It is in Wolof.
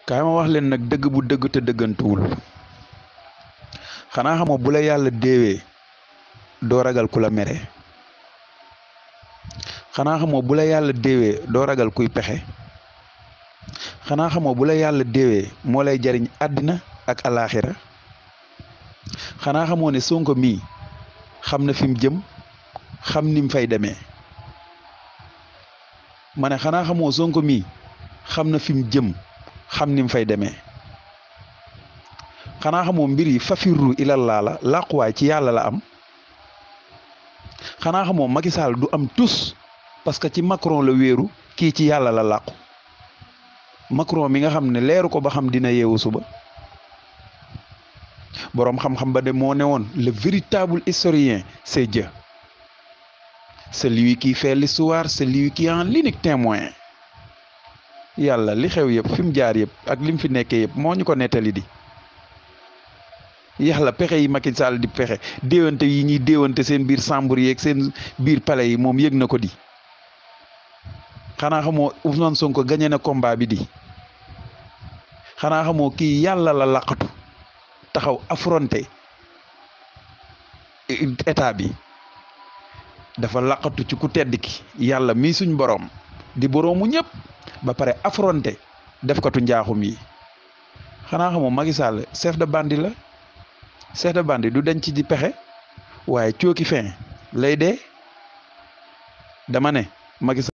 kaay ma wax leen nag dëgg bu dëgg te dëggantuwul xanaa xamoo bu la yàlla déewee doo ragal ku la mere xanaa xamoo bu la yàlla déewee doo ragal kuy pexe xanaa xamoo bu la yàlla déewee moo lay jariñ àddina ak alaaxira xanaa xamoo ne Sonko mii xam na fi mu jëm xam ni mu fay demee ma ne xanaa xamoo Sonko mii xam na fi mu jëm xam ni mu fay demee xanaa xamoo mbir yi fafirru ilallaa la làquwaay ci yàlla la am xanaa xamoo Macky Sall du am tus parce que ci Macron la wéeru kii ci yàlla la làqu Macron mi nga xam ne leeru ko ba xam dina yeewu suba boroom xam-xam ba de moo ne woon le véritable historien c'est Dieu celui qui fait l'histoire celui qui en l'unique témoin yàlla li xew yëpp fi mu jaar yëpp ak lim fi nekkee yëpp moo ñu ko nettali di yàlla pexe yi Macky Sall di pexe déewante yi ñuy déewante seen biir chambre yi ak seen biir palais yi moom yëg na ko di xanaa xamoo Ousmane Sonko gagné na combat bi di xanaa xamoo kii yàlla la laqatu taxaw affronté état bi dafa laqatu ci ku tedd ki yàlla mii suñ boroom di boroomu ñëpp ba pare affronté def katu njaaxum yi xanaa xamoo Macky Sall chef de bande la chef de bande du denc di pexe waaye cooki fin lay dee dama ne Macky Sall